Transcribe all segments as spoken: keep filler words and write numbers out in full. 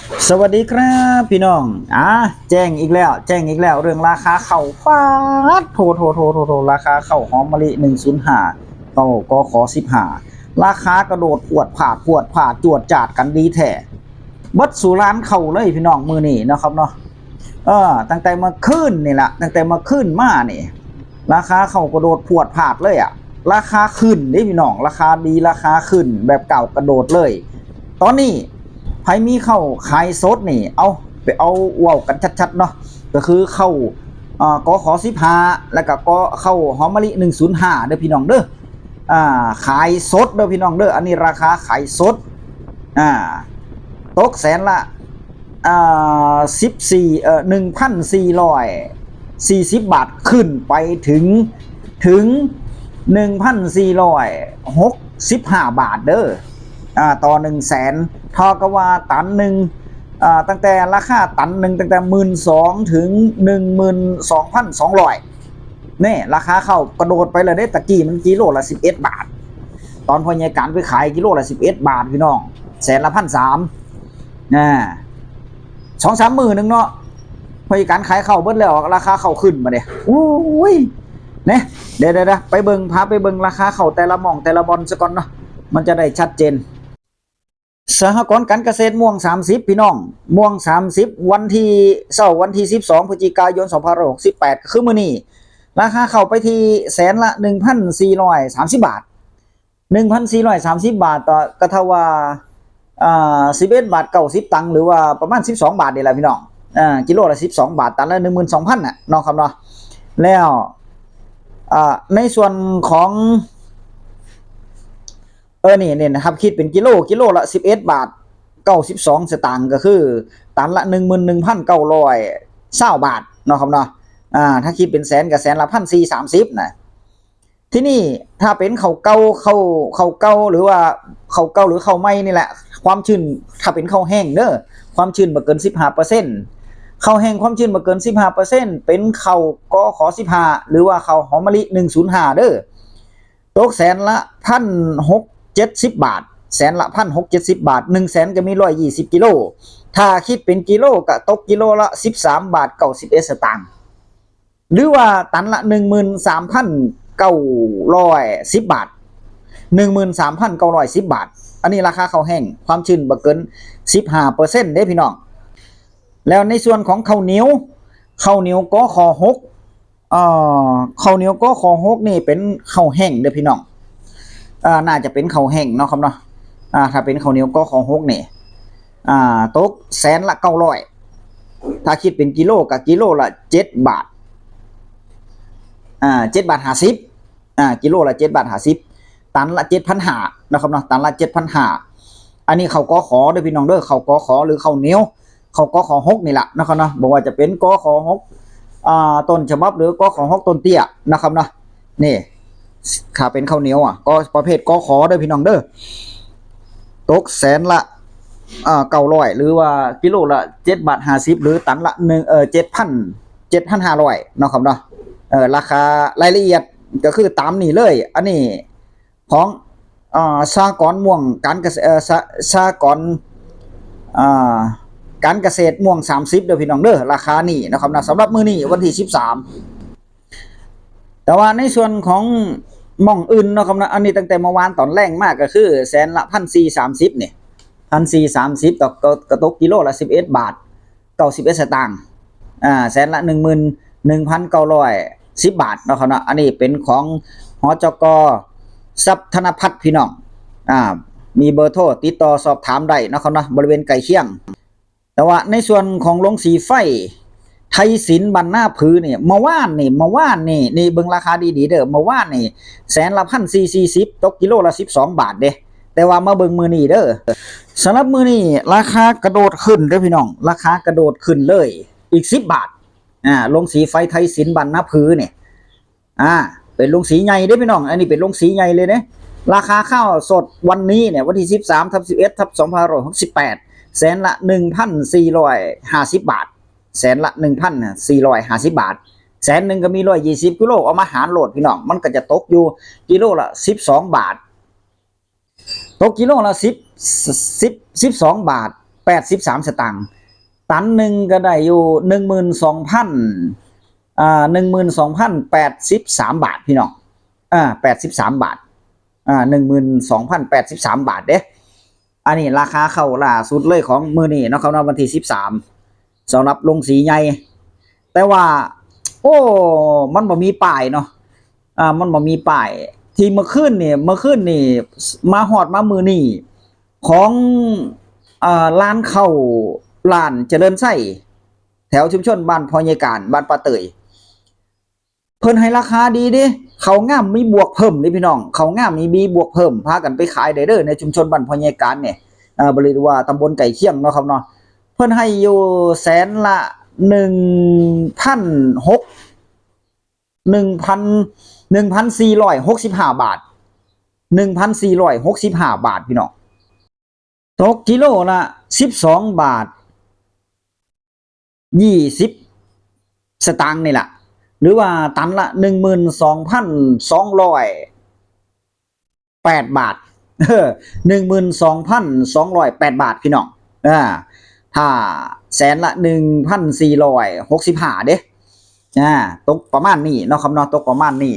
สวัสดีครับพี่น้อง อ่า แจ้งอีกแล้ว แจ้งอีกแล้ว เรื่องราคาข้าว ปาดโถ โถ โถ โถ โถ ราคาข้าวหอมมะลิ หนึ่งศูนย์ห้า ข้าว กข สิบห้า ราคากระโดดพรวดพราด พรวดพราด จวดจาดกันดีแท้ เบิดสู่ร้านข้าวเลยพี่น้อง มื้อนี้เนาะครับเนาะ เออ ตั้งแต่เมื่อคืนนี่ละ ตั้งแต่เมื่อคืนมานี่ ราคาข้าวกระโดดพรวดพราดเลยอะ ราคาขึ้นเด้พี่น้อง ราคาดี ราคาขึ้นแบบก้าวกระโดดเลย ตอนนี้ไผมีข้าวขายสดนี่ เอา ไปเอาเว้ากันชัดๆเนาะ ก็คือข้าว อ่า กข สิบห้า แล้วก็ ก ข้าวหอมมะลิ หนึ่งศูนย์ห้า เด้อพี่น้องเด้อ อ่า ขายสดเด้อพี่น้องเด้อ อันนี้ราคาขายสด อ่า ตกแสนละ อ่า สิบสี่ เอ่อ หนึ่งพันสี่ร้อยสี่สิบบาท ขึ้นไปถึง ถึง หนึ่งพันสี่ร้อยหกสิบห้าบาทเด้อ อ่า ต่อ หนึ่งแสน เท่ากับว่าตันหนึ่ง อ่า ตั้งแต่ราคาตันหนึ่ง ตั้งแต่ หมื่นสอง ถึง หนึ่งหมื่นสองพันสองร้อย นี่ ราคาข้าวกระโดดไปเลยเด้ ตะกี้มันกิโลละ สิบเอ็ดบาท ตอนพ่อใหญ่การไปขายกิโลละ สิบเอ็ดบาทพี่น้อง แสนละ พันสาม อ่า สองสามมื้อหนึ่งเนาะ พ่อใหญ่การขายข้าวเบิดแล้ว ราคาข้าวขึ้นมาเนี่ย โอ้ย เนี่ย เดี๋ยวๆๆ ไปเบิ่ง พาไปเบิ่งราคาข้าวแต่ละหม่องแต่ละบ่อนซะก่อนเนาะ มันจะได้ชัดเจน สหกรณ์การเกษตรม่วง สามสิบ พี่น้อง ม่วง สามสิบ วันที่ เช้าวันที่ สิบสอง พฤศจิกายน สองพันห้าร้อยหกสิบแปด ก็คือมื้อนี้ ราคาข้าวไปที่แสนละ หนึ่งพันสี่ร้อยสามสิบบาท หนึ่งพันสี่ร้อยสามสิบบาท ต่อ ก็เท่าว่า อ่า สิบเอ็ดบาท เก้าสิบตังค์ หรือว่าประมาณ สิบสองบาทนี่แหละพี่น้อง อ่า กิโลละ สิบสองบาท ตันละ หนึ่งหมื่นสองพัน น่ะเนาะครับเนาะ แล้ว อ่า ในส่วนของ เออ นี่ นี่นะครับ คิดเป็นกิโล กิโลละ สิบเอ็ดบาท เก้าสิบสองสตางค์ ก็คือตันละ หนึ่งหมื่นหนึ่งพันเก้าร้อยซาวบาทเนาะครับเนาะ อ่า ถ้าคิดเป็นแสนก็แสนละ พันสี่สามสิบ นะ ทีนี้ถ้าเป็นข้าวเก่า ข้าว ข้าวเก่า หรือว่าข้าวเก่าหรือข้าวใหม่นี่แหละ ความชื้น ถ้าเป็นข้าวแห้งเด้อ ความชื้นบ่เกิน สิบห้าเปอร์เซ็นต์ ข้าวแห้งความชื้นบ่เกิน สิบห้าเปอร์เซ็นต์ เป็นข้าว กข สิบห้า หรือว่าข้าวหอมมะลิ หนึ่งศูนย์ห้า เด้อ ตกแสนละ พันหกเจ็ดสิบบาท แสนละ พันหกเจ็ดสิบบาท หนึ่งแสนก็มี ร้อยยี่สิบกิโล ถ้าคิดเป็นกิโลก็ตกกิโลละ สิบสามบาท เก้าสิบเอ็ดสตางค์ หรือว่าตันละ หนึ่งหมื่นสามพันเก้าร้อยสิบบาท หนึ่งหมื่นสามพันเก้าร้อยสิบบาท อันนี้ราคาข้าวแห้ง ความชื้นบ่เกิน สิบห้าเปอร์เซ็นต์ เด้พี่น้อง แล้วในส่วนของข้าวเหนียว ข้าวเหนียว กข หก เอ่อ ข้าวเหนียว กข หก นี่เป็นข้าวแห้งเด้อพี่น้อง อ่า น่าจะเป็นข้าวแห้งเนาะครับเนาะ อ่า ถ้าเป็นข้าวเหนียว กข หก นี่ อ่า ตกแสนละ เก้าร้อย ถ้าคิดเป็นกิโลก็กิโลละ เจ็ดบาท อ่า เจ็ดบาทห้าสิบ อ่า กิโลละ เจ็ดบาทห้าสิบ ตันละ เจ็ดพันห้านะครับเนาะ ตันละ เจ็ดพันห้า อันนี้ข้าว กข เด้อพี่น้องเด้อ ข้าว กข หรือข้าวเหนียว ข้าว กข หก นี่แหละนะครับเนาะ บ่ว่าจะเป็น กข หก อ่า ต้นฉบับ หรือ กข หก ต้นเตี้ยนะครับเนาะ นี่ ถ้าเป็นข้าวเหนียวอ่ะ ก็ประเภท กข เด้อพี่น้องเด้อ ตกแสนละ อ่า เก้าร้อย หรือว่ากิโลละ เจ็ดบาทห้าสิบ หรือตันละ หนึ่ง เอ่อ เจ็ดพัน เจ็ดพันห้าร้อยเนาะครับเนาะ เอ่อ ราคารายละเอียดก็คือตามนี้เลย อันนี้ของ อ่า สหกรณ์ม่วงการเกษตร เอ่อ สะ สหกรณ์ อ่า การเกษตรม่วง สามสิบ เด้อพี่น้องเด้อ ราคานี้นะครับนะ สำหรับมื้อนี้วันที่ สิบสาม แต่ว่าในส่วนของหม่องอื่นเนาะครับนะ อันนี้ตั้งแต่เมื่อวานตอนแรกมากก็คือแสนละ พันสี่สามสิบ นี่ พันสี่สามสิบ ต่อ ก็ ก็ตกกิโลละ สิบเอ็ดบาท เก้าสิบเอ็ดสตางค์ อ่า แสนละ หนึ่งหมื่นหนึ่งพันเก้าร้อยสิบบาทเนาะครับเนาะ อันนี้เป็นของ หจก ทรัพย์ธนพัฒน์พี่น้อง อ่า มีเบอร์โทรติดต่อสอบถามได้เนาะครับเนาะ บริเวณใกล้เคียง แต่ว่าในส่วนของโรงสีไฟไทยศิลป์บ้านนาผือเนี่ย เมื่อวานนี่ เมื่อวานนี่ นี่เบิ่งราคาดีๆเด้อ เมื่อวานนี่ แสนละ พันสี่สี่สิบ ตกกิโลละ สิบสองบาทเด้ แต่ว่ามาเบิ่งมื้อนี้เด้อ สำหรับมื้อนี้ราคากระโดดขึ้นเด้อพี่น้อง ราคากระโดดขึ้นเลย อีก สิบบาท อ่า โรงสีไฟไทยศิลป์บ้านนาผือเนี่ย อ่า เป็นโรงสีใหญ่เด้อพี่น้อง อันนี้เป็นโรงสีใหญ่เลยเด้ ราคาข้าวสดวันนี้เนี่ย วันที่ สิบสามทับสิบเอ็ดทับสองพันห้าร้อยหกสิบแปด แสนละ หนึ่งพันสี่ร้อยห้าสิบบาท แสนละ หนึ่งพันสี่ร้อยห้าสิบบาท แสนหนึ่งก็มี ร้อยยี่สิบกิโล เอามาหารโลดพี่น้อง มันก็จะตกอยู่กิโลละ สิบสองบาท ตกกิโลละ สิบ สิบ สิบสองบาท แปดสิบสามสตางค์ ตันหนึ่งก็ได้อยู่หนึ่งหมื่นสองพัน อ่า หนึ่งหมื่นสองพันแปดสิบสามบาทพี่น้อง อ่า แปดสิบสามบาท อ่า หนึ่งหมื่นสองพันแปดสิบสามบาทเด้ อันนี้ราคาข้าวล่าสุดเลยของมื้อนี้เนาะครับเนาะ วันที่สิบสาม สำหรับโรงสีใหญ่ แต่ว่า โอ้ มันบ่มีป้ายเนาะ อ่า มันบ่มีป้าย ที่เมื่อคืนนี่ เมื่อคืนนี่ มาฮอดมามื้อนี้ ของ อ่า ร้านข้าว ร้านเจริญไส้ แถวชุมชนบ้านพ่อใหญ่การ บ้านป้าเตย เพิ่นให้ราคาดีเด้ ข้าวงามมีบวกเพิ่มเด้พี่น้อง ข้าวงามนี่มีบวกเพิ่ม พากันไปขายได้เด้อ ในชุมชนบ้านพ่อใหญ่การเนี่ย เอ่อ บ่ได้ว่าตำบลใกล้เคียงเนาะครับเนาะ เพิ่นให้อยู่แสนละ หนึ่งพันหก หนึ่งพัน หนึ่งพันสี่ร้อยหกสิบห้าบาท หนึ่งพันสี่ร้อยหกสิบห้าบาทพี่น้อง ตกกิโลละ สิบสองบาท ยี่สิบสตางค์นี่แหละ หรือว่าตันละ หนึ่งหมื่นสองพันสองร้อยแปดบาท เออ หนึ่งหมื่นสองพันสองร้อยแปดบาทพี่น้อง อ่า ถ้าแสนละ หนึ่งพันสี่ร้อยหกสิบห้าเด้ อ่า ตกประมาณนี้เนาะครับเนาะ ตกประมาณนี้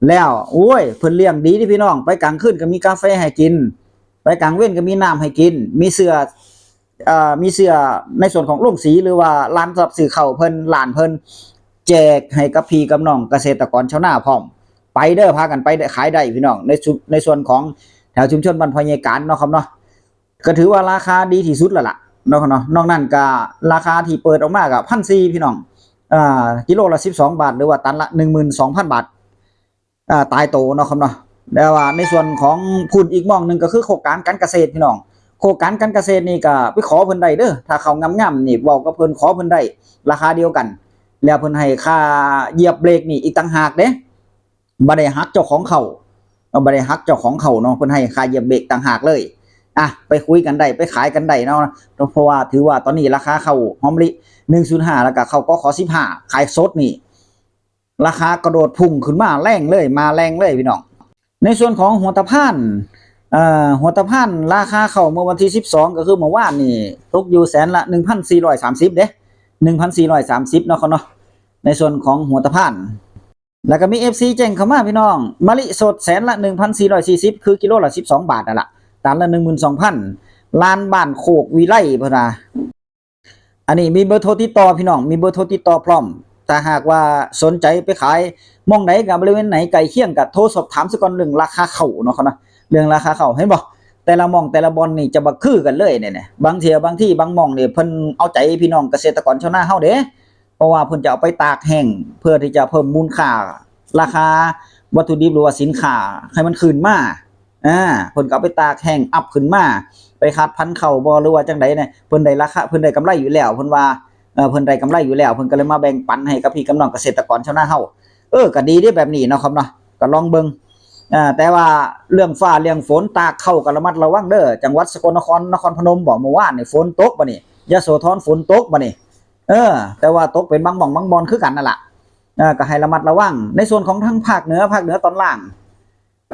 แล้ว โอ้ย เพิ่นเลี้ยงดีเด้พี่น้อง ไปกลางคืนก็มีกาแฟให้กิน ไปกลางเว็นก็มีน้ำให้กิน มีเสื้อ เอ่อ มีเสื้อในส่วนของโรงสี หรือว่าร้านรับซื้อข้าวเพิ่น ร้านเพิ่น แจกให้กับพี่กับน้องเกษตรกรชาวนาพร้อม ไปเด้อ พากันไปเด้อ ขายได้พี่น้อง ในชุ- ในส่วนของแถวชุมชนบ้านพ่อใหญ่การเนาะครับเนาะ ก็ถือว่าราคาดีที่สุดแล้วล่ะเนาะครับเนาะ นอกนั้นก็ราคาที่เปิดออกมาก็ พันสี่ พี่น้อง อ่า กิโลละ สิบสองบาท หรือว่าตันละ หนึ่งหมื่นสองพันบาท อ่า ตายโตเนาะครับเนาะ แต่ว่าในส่วนของพุ้นอีกหม่องหนึ่งก็คือโครงการการเกษตรพี่น้อง โครงการการเกษตรนี่ก็ไปขอเพิ่นได้เด้อ ถ้าข้าวงามๆนี่เว้ากับเพิ่น ขอเพิ่นได้ราคาเดียวกัน แล้วเพิ่นให้ค่าเหยียบเบรกนี่อีกต่างหากเด้ บ่ได้หักเจ้าของข้าว เออ บ่ได้หักเจ้าของข้าวเนาะ เพิ่นให้ค่าเหยียบเบรกต่างหากเลย อ่ะ ไปคุยกันได้ ไปขายกันได้เนาะ เพราะว่าถือว่าตอนนี้ราคาข้าวหอมมะลิ หนึ่งศูนย์ห้า แล้วก็ข้าว กข สิบห้า ขายสดนี่ ราคากระโดดพุ่งขึ้นมาแรงเลย มาแรงเลยพี่น้อง ในส่วนของหัวตะพาน เอ่อ หัวตะพานราคาข้าวเมื่อวันที่สิบสอง ก็คือเมื่อวานนี่ ตกอยู่แสนละ หนึ่งพันสี่ร้อยสามสิบเด้ หนึ่งพันสี่ร้อยสามสิบเนาะครับเนาะ ในส่วนของหัวตะพาน แล้วก็มี เอฟซี แจ้งเข้ามาพี่น้อง มะลิสดแสนละ หนึ่งพันสี่ร้อยสี่สิบ คือกิโลละ สิบสองบาทนั่นล่ะ ตันละ หนึ่งหมื่นสองพัน ร้านบ้านโคกวิไลเพิ่นว่า อันนี้มีเบอร์โทรติดต่อพี่น้อง มีเบอร์โทรติดต่อพร้อม ถ้าหากว่าสนใจไปขายหม่องใด กับบริเวณไหนใกล้เคียง ก็โทรสอบถามซะก่อน เรื่องราคาข้าวเนาะครับเนาะ เรื่องราคาข้าว เห็นบ่ แต่ละหม่องแต่ละบ่อนนี่จะบ่คือกันเลยเนี่ย บางเทื่อบางที่บางหม่องนี่เพิ่นเอาใจพี่น้องเกษตรกรชาวนาเฮาเด้ เพราะว่าเพิ่นจะเอาไปตากแห้ง เพื่อที่จะเพิ่มมูลค่าราคาวัตถุดิบหรือว่าสินค้าให้มันขึ้นมา อ่า เพิ่นก็เอาไปตากแห้งอัพขึ้นมา ไปคัดพันธุ์ข้าวบ่หรือว่าจั่งใดเนี่ย เพิ่นได้ราคา เพิ่นได้กำไรอยู่แล้ว เพิ่นว่า เอ่อ เพิ่นได้กำไรอยู่แล้ว เพิ่นก็เลยมาแบ่งปันให้กับพี่กับน้องเกษตรกรชาวนาเฮา เออ ก็ดีเด้แบบนี้เนาะครับเนาะ ก็ลองเบิ่ง อ่า แต่ว่าเรื่องฟ้าเรื่องฝน ตากข้าวก็ระมัดระวังเด้อ จังหวัดสกลนคร นครพนมบ่ เมื่อวานนี่ฝนตกบ่นี่ ยโสธรฝนตกบ่นี่ เออ แต่ว่าตกเป็นบางหม่องบางบ่อนคือกันนั่นล่ะ เออ ก็ให้ระมัดระวัง ในส่วนของทางภาคเหนือ ภาคเหนือตอนล่าง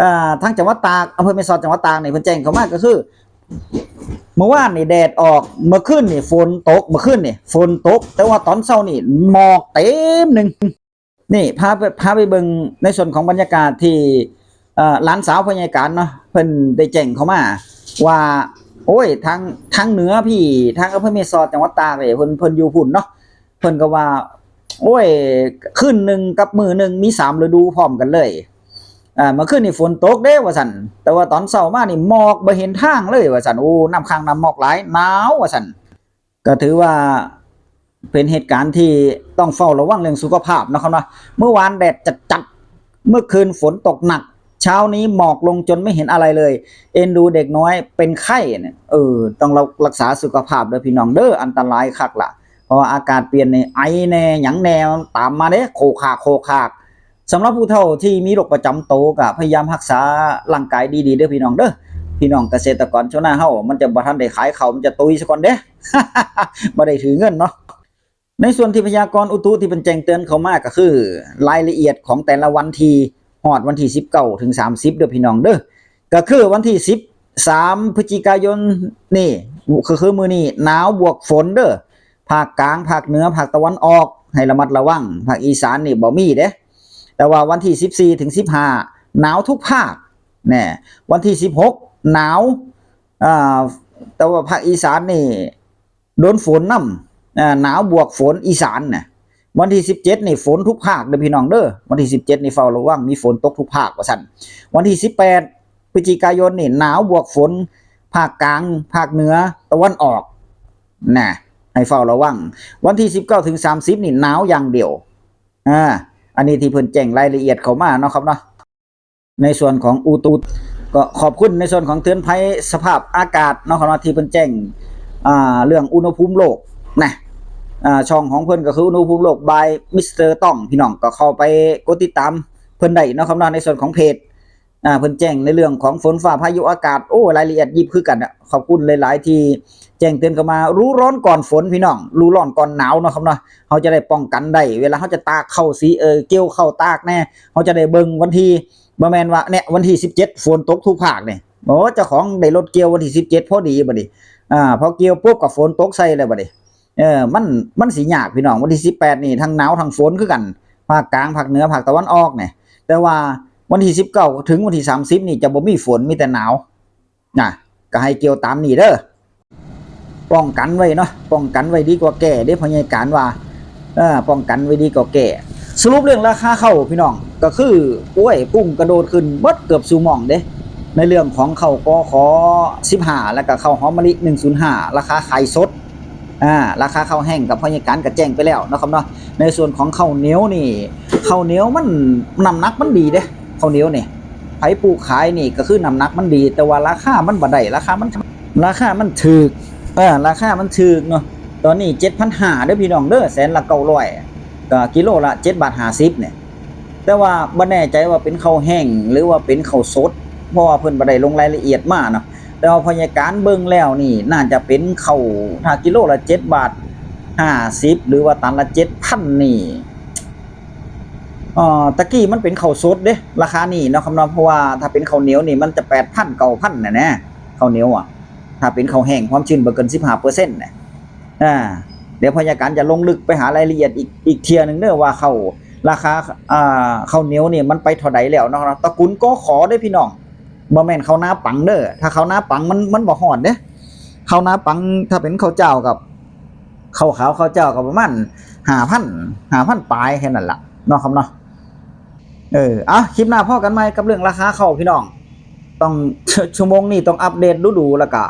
อ่า ทางจังหวัดตาก อำเภอแม่สอด จังหวัดตากนี่ เพิ่นแจ้งเข้ามาก็คือ เมื่อวานนี่แดดออก เมื่อคืนนี่ฝนตก เมื่อคืนนี่ฝนตก แต่ว่าตอนเช้านี่หมอกเต็มหนึ่ง นี่ พาไป พาไปเบิ่งในส่วนของบรรยากาศที่ เอ่อ หลานสาวพ่อใหญ่การเนาะ เพิ่นได้แจ้งเข้ามาว่า โอ้ย ทาง ทางเหนือพี่ ทางอำเภอแม่สอด จังหวัดตากเลย เพิ่น เพิ่นอยู่พุ้นเนาะ เพิ่นก็ว่า โอ้ย คืนหนึ่งกับมื้อหนึ่งมีสามฤดูพร้อมกันเลย อ่า เมื่อคืนนี่ฝนตกเด้ว่าซั่น แต่ว่าตอนเช้ามานี่หมอกบ่เห็นทางเลยว่าซั่น โอ้ น้ำค้างน้ำหมอกหลาย หนาวว่าซั่น ก็ถือว่าเป็นเหตุการณ์ที่ต้องเฝ้าระวังเรื่องสุขภาพนะครับเนาะ เมื่อวานแดดจัดๆ เมื่อคืนฝนตกหนัก เช้านี้หมอกลงจนไม่เห็นอะไรเลย เอ็นดูเด็กน้อยเป็นไข้เนี่ย เออ ต้องรักษาสุขภาพเด้อพี่น้องเด้อ อันตรายคักล่ะ เพราะว่าอากาศเปลี่ยนนี่ ไอแน่ หยังแน่ ตามมาเด้ โคคาก โคคาก สำหรับผู้เฒ่าที่มีโรคประจำตัวก็พยายามรักษาร่างกายดีๆ เด้อพี่น้องเด้อ พี่น้องเกษตรกรชาวนาเฮา มันจะบ่ทันได้ขายข้าว มันจะตุยซะก่อนเด้ บ่ได้ถือเงินเนาะ ในส่วนที่พยากรณ์อุตุที่เพิ่นแจ้งเตือนเข้ามาก็คือ รายละเอียดของแต่ละวันที่ฮอดวันที่สิบเก้าถึงสามสิบเด้อพี่น้องเด้อ ก็คือวันที่สิบสาม พฤศจิกายนนี่ คือ คือมื้อนี้หนาวบวกฝนเด้อ ภาคกลาง ภาคเหนือ ภาคตะวันออก ให้ระมัดระวัง ภาคอีสานนี่บ่มีเด้ แต่ว่าวันที่สิบสี่ถึงสิบห้า หนาวทุกภาค แน่ วันที่สิบหก หนาว อ่า แต่ว่าภาคอีสานนี่ โดนฝนนำ อ่า หนาวบวกฝนอีสานน่ะ วันที่สิบเจ็ดนี่ฝนทุกภาคเด้อพี่น้องเด้อ วันที่สิบเจ็ดนี่เฝ้าระวัง มีฝนตกทุกภาคว่าซั่น วันที่สิบแปด พฤศจิกายนนี่หนาวบวกฝน ภาคกลาง ภาคเหนือ ตะวันออก นะ ให้เฝ้าระวัง วันที่สิบเก้าถึงสามสิบนี่หนาวอย่างเดียว อ่า อันนี้ที่เพิ่นแจ้งรายละเอียดเข้ามาเนาะครับเนาะ ในส่วนของอุตุ ก็ขอบคุณในส่วนของเตือนภัยสภาพอากาศเนาะครับเนาะ ที่เพิ่นแจ้ง อ่า เรื่องอุณหภูมิโลกนะ อ่า ช่องของเพิ่นก็คืออุณหภูมิโลก by มิสเตอร์ต้อง พี่น้องก็เข้าไปกดติดตามเพิ่นได้เนาะครับเนาะ ในส่วนของเพจ อ่า เพิ่นแจ้งในเรื่องของฝนฟ้าพายุอากาศ โอ้ รายละเอียดยิบคือกันอะ ขอบคุณหลายๆ ที่แจ้งเตือนเข้ามา รู้ร้อนก่อนฝนพี่น้อง รู้ร้อนก่อนหนาวเนาะครับเนาะ เฮาจะได้ป้องกันได้ เวลาเฮาจะตากข้าวสี เอ่อ เกี่ยวข้าวตากแน่ เฮาจะได้เบิ่งวันที่ บ่แม่นว่าเนี่ยวันที่สิบเจ็ดฝนตกทุกภาคนี่ โอ้ เจ้าของได้รถเกี่ยววันที่สิบเจ็ดพอดีบัดนี้ อ่า พอเกี่ยวปุ๊บก็ฝนตกใส่เลยบัดนี้ เออ มัน มันสิยากพี่น้อง วันที่สิบแปดนี่ทั้งหนาวทั้งฝนคือกัน ภาคกลาง ภาคเหนือ ภาคตะวันออกเนี่ย แต่ว่าวันที่สิบเก้าถึงวันที่สามสิบนี่จะบ่มีฝน มีแต่หนาว นะ ก็ให้เกี่ยวตามนี้เด้อ ป้องกันไว้เนาะ ป้องกันไว้ดีกว่าแก้เด้ พ่อใหญ่การว่า เออ ป้องกันไว้ดีกว่าแก้ สรุปเรื่องราคาข้าวพี่น้อง ก็คือ โอ้ย พุ่งกระโดดขึ้นเบิดเกือบสู่หม่องเด้ ในเรื่องของข้าว กข สิบห้า แล้วก็ข้าวหอมมะลิ หนึ่งศูนย์ห้า ราคาขายสด อ่า ราคาข้าวแห้งกับพ่อใหญ่การก็แจ้งไปแล้วเนาะครับเนาะ ในส่วนของข้าวเหนียวนี่ ข้าวเหนียวมัน น้ำหนักมันดีเด้ ข้าวเหนียวนี่ ไผปลูกขายนี่ก็คือน้ำหนักมันดี แต่ว่าราคามันบ่ได้ ราคามัน ราคามันถูก เออ ราคามันถูกเนาะ ตอนนี้ เจ็ดพันห้า เด้อพี่น้องเด้อ แสนละเก้าร้อย ก็กิโลละ เจ็ดบาทห้าสิบเนี่ย แต่ว่าบ่แน่ใจว่าเป็นข้าวแห้งหรือว่าเป็นข้าวสด เพราะว่าเพิ่นบ่ได้ลงรายละเอียดมาเนาะ แต่ว่าพ่อใหญ่การเบิ่งแล้วนี่ น่าจะเป็นข้าว ถ้ากิโลละ เจ็ดบาทห้าสิบ หรือว่าตันละ เจ็ดพัน นี่ เอ่อ ตะกี้มันเป็นข้าวสดเด้ ราคานี้เนาะครับเนาะ เพราะว่าถ้าเป็นข้าวเหนียวนี่มันจะ แปดพัน เก้าพัน น่ะนะ ข้าวเหนียวอะ ถ้าเป็นข้าวแห้งความชื้นบ่เกิน สิบห้าเปอร์เซ็นต์ น่ะ อ่า เดี๋ยวพ่อใหญ่การจะลงลึกไปหารายละเอียดอีก อีกเทื่อหนึ่งเด้อ ว่าข้าว ราคา อ่า ข้าวเหนียวนี่มันไปเท่าใดแล้วเนาะ ตระกูล กข เด้อพี่น้อง บ่แม่นข้าวนาปังเด้อ ถ้าข้าวนาปังมัน มันบ่ฮอดเด้ ข้าวนาปัง ถ้าเป็นข้าวเจ้ากับ ข้าวขาวข้าวเจ้าก็ประมาณ ห้าพัน ห้าพัน ปลายแค่นั้นล่ะเนาะครับเนาะ เออ อ่ะ คลิปหน้าพ้อกันใหม่กับเรื่องราคาข้าวพี่น้อง ต้อง ชั่วโมงนี้ต้องอัปเดตดูๆ แล้วก็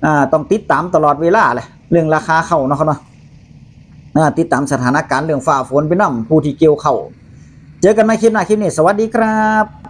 อ่า ต้องติดตามตลอดเวลาเลย เรื่องราคาข้าวเนาะครับเนาะ อ่า ติดตามสถานการณ์เรื่องฟ้าฝนไปนำ ผู้ที่เกี่ยวข้าว เจอกันใหม่คลิปหน้า คลิปนี้ สวัสดีครับ